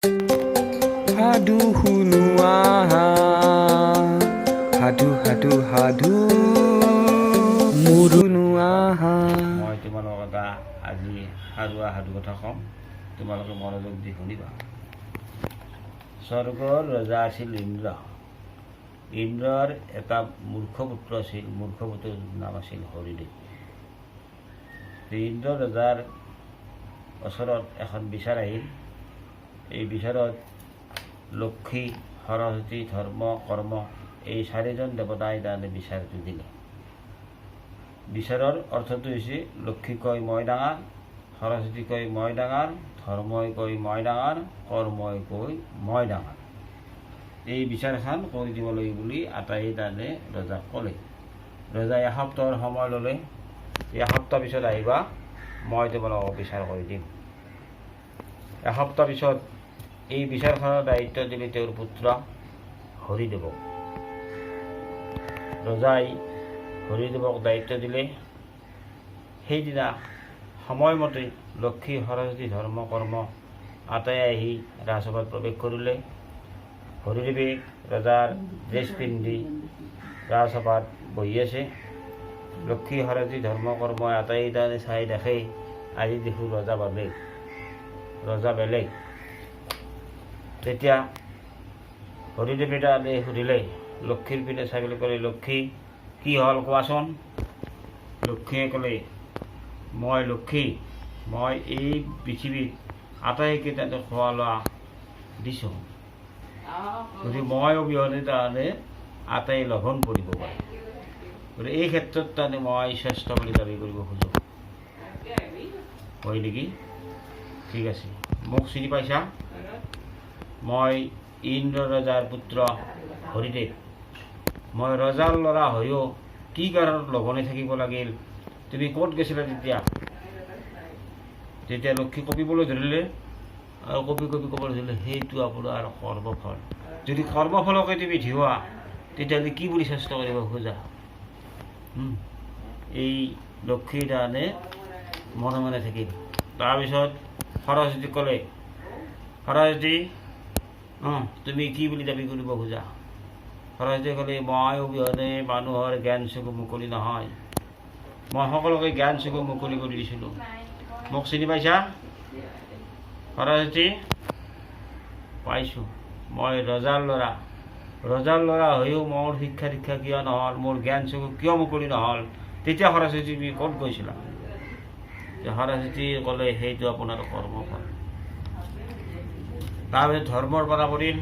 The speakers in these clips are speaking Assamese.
সাধু শুনো আহা, সাধু সাধু সাধু মোৰ শুনো আহা। মই তোমালোকক এটা আজি সাৰুৱা সাধু কথা ক'ম, তোমালোকে মনোযোগ দি শুনিবা। স্বৰ্গৰ ৰজা আছিল ইন্দ্ৰ। ইন্দ্ৰৰ এটা মূৰ্খ পুত্ৰ আছিল। মূৰ্খ পুত্ৰৰ নাম আছিল হৰিদেৱ। ইন্দ্ৰ ৰজাৰ ওচৰত এখন বিচাৰ আহিল। এই বিচাৰত লক্ষী, সৰস্বতী, ধৰ্ম, কৰ্ম এই চাৰিজন দেৱতাই তাৰমানে বিচাৰটো দিলে। বিচাৰৰ অৰ্থটো হৈছে, লক্ষী কয় মই ডাঙৰ, সৰস্বতী কয় মই ডাঙৰ, ধৰ্মই কয় মই ডাঙৰ, কৰ্মই কয় মই ডাঙৰ। এই বিচাৰখন কৰি দিব লাগিব বুলি আটাই তাৰমানে ৰজাক ক'লে। ৰজাই এসপ্তাহৰ সময় ল'লে। এসপ্তাহ পিছত আহিবা, মই তোমালোকক বিচাৰ কৰি দিম। এসপ্তাহ পিছত এই বিচাৰখনৰ দায়িত্ব দিলে তেওঁৰ পুত্ৰ হৰিদেৱক। ৰজাই হৰিদেৱক দায়িত্ব দিলে। সেইদিনা সময়মতে লক্ষী, সৰস্বতী, ধৰ্ম, কৰ্ম আটাই আহি ৰাজসভাত প্ৰৱেশ কৰিলে। হৰিদেৱে ৰজাৰ ড্ৰেছ পিন্ধি ৰাজসভাত বহি আছে। লক্ষী, সৰস্বতী, ধৰ্ম, কৰ্ম আটাই তাৰমানে চাই দেখে, আজি দেখোঁ ৰজা বেলেগ, ৰজা বেলেগ। তেতিয়া হৰিদেৱে তাৰমানে সুধিলে, লক্ষীৰ পিনে চাই পেলাই ক'লে, "লক্ষী, কি হ'ল কোৱাচোন?" লক্ষীয়ে ক'লে, "মই লক্ষী, মই এই পৃথিৱীত আটাইকেইটাতে খোৱা লোৱা দিছোঁ। গতিকে মই অবিহনে তাৰমানে আটাই লঘোণ পৰিব পাৰে। গতিকে এই ক্ষেত্ৰত তাৰমানে মই শ্ৰেষ্ঠ বুলি দাবী কৰিব খোজোঁ।" "হয় নেকি? ঠিক আছে। মোক চিনি পাইছা? মই ইন্দ্ৰ ৰজাৰ পুত্ৰ হৰিদেৱ। মই ৰজাৰ ল'ৰা হৈও কি কাৰণত লঘোণে থাকিব লাগিল? তুমি ক'ত গৈছিলা তেতিয়া?" তেতিয়া লক্ষী কঁপিবলৈ ধৰিলে আৰু কঁপি কঁপি ক'বলৈ ধৰিলে, "সেইটো আপোনাৰ কৰ্মফল।" "যদি কৰ্মফলকে তুমি ধিওৱা, তেতিয়াহ'লে কি বুলি চেষ্টা কৰিব খোজা?" এই লক্ষীৰ তাৰমানে মনে মনে থাকিল। তাৰপিছত সৰস্বতী ক'লে, "সৰস্বতী, তুমি কি বুলি দাবী কৰিব খোজা?" সৰস্বতীয়ে ক'লে, "মই অবিহনে মানুহৰ জ্ঞান চকু মুকলি নহয়। মই সকলোকে জ্ঞান চকু মুকলি কৰি দিছিলোঁ। মোক চিনি পাইছা সৰস্বতী?" "পাইছোঁ, মই ৰজাৰ ল'ৰা। ৰজাৰ ল'ৰা হৈও মোৰ শিক্ষা দীক্ষা কিয় নহ'ল? মোৰ জ্ঞান চকু কিয় মুকলি নহ'ল? তেতিয়া সৰস্বতী, তুমি ক'ত গৈছিলা?" সৰস্বতী ক'লে, "সেইটো আপোনাৰ কৰ্মফল।" তাৰপিছত ধৰ্মৰ পৰা পৰিল।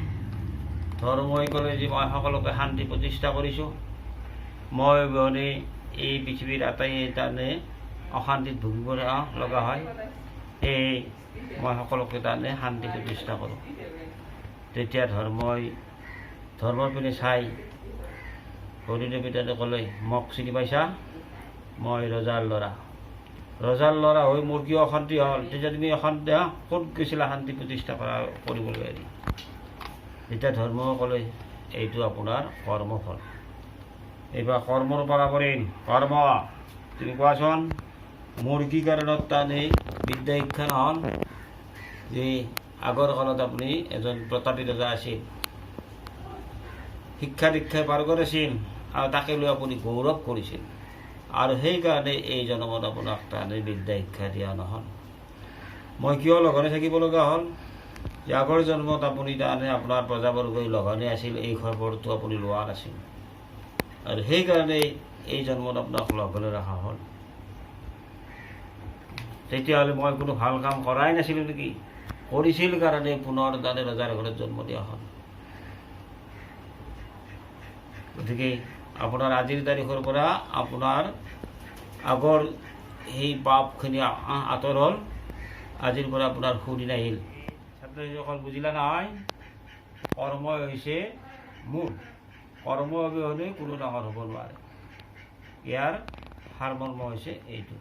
ধৰ্মই ক'লে যে মই সকলোকে শান্তি প্ৰতিষ্ঠা কৰিছোঁ। মই অবিহনে এই পৃথিৱীৰ আটাই তাৰমানে অশান্তিত ভুগিব লগা হয়। সেয়ে মই সকলোকে তাৰমানে শান্তি প্ৰতিষ্ঠা কৰোঁ। তেতিয়া ধৰ্মই ধৰ্মৰ পিনে চাই হৰিদেৱে তাতে ক'লে, "মোক চিনি পাইছা? মই ৰজাৰ ল'ৰা। ৰজাৰ ল'ৰা হৈ মোৰ কিয় অশান্তি হ'ল? তেতিয়া তুমি অশান্তি ক'ত গৈছিলা শান্তি প্ৰতিষ্ঠা কৰিবলৈ এৰি?" তেতিয়া ধৰ্ম ক'লে, "এইটো আপোনাৰ কৰ্মফল।" এইবাৰ কৰ্মৰ পৰা কৰিম। "কৰ্ম, তুমি কোৱাচোন, মোৰ কি কাৰণত তাৰমানে বিদ্যা শিক্ষা নহ'ল?" যে আগৰ কালত আপুনি এজন প্ৰতাপী ৰজা আছিল, শিক্ষা দীক্ষাই পাৰ্গত আছিল আৰু তাকে লৈ আপুনি গৌৰৱ কৰিছিল আৰু সেইকাৰণে এই জন্মত আপোনাক তাৰমানে বিদ্যা শিক্ষা দিয়া নহ'ল। মই কিয় লঘোণে থাকিব লগা হ'ল? যে আগৰ জন্মত আপুনি তাৰমানে আপোনাৰ প্ৰজাবৰ্গই লঘোণে আছিল, এই খবৰটো আপুনি লোৱা নাছিল আৰু সেইকাৰণে এই জন্মত আপোনাক লঘোণে ৰখা হ'ল। তেতিয়াহ'লে মই কোনো ভাল কাম কৰাই নাছিলোঁ নেকি? কৰিছিল কাৰণে পুনৰ তাৰমানে ৰজাৰ ঘৰত জন্ম দিয়া হ'ল। গতিকে আপোনাৰ আজিৰ তাৰিখৰ পৰা আপোনাৰ আগৰ সেই পাপখিনি আঁতৰ হ'ল। আজিৰ পৰা আপোনাৰ সুদিন আহিল।" ছাত্ৰ ছাত্ৰীসকল, বুজিলা নহয়? কৰ্মই হৈছে মূল। কৰ্ম অবিহনে কোনো ডাঙৰ হ'ব নোৱাৰে। ইয়াৰ সাৰমৰ্ম হৈছে এইটো।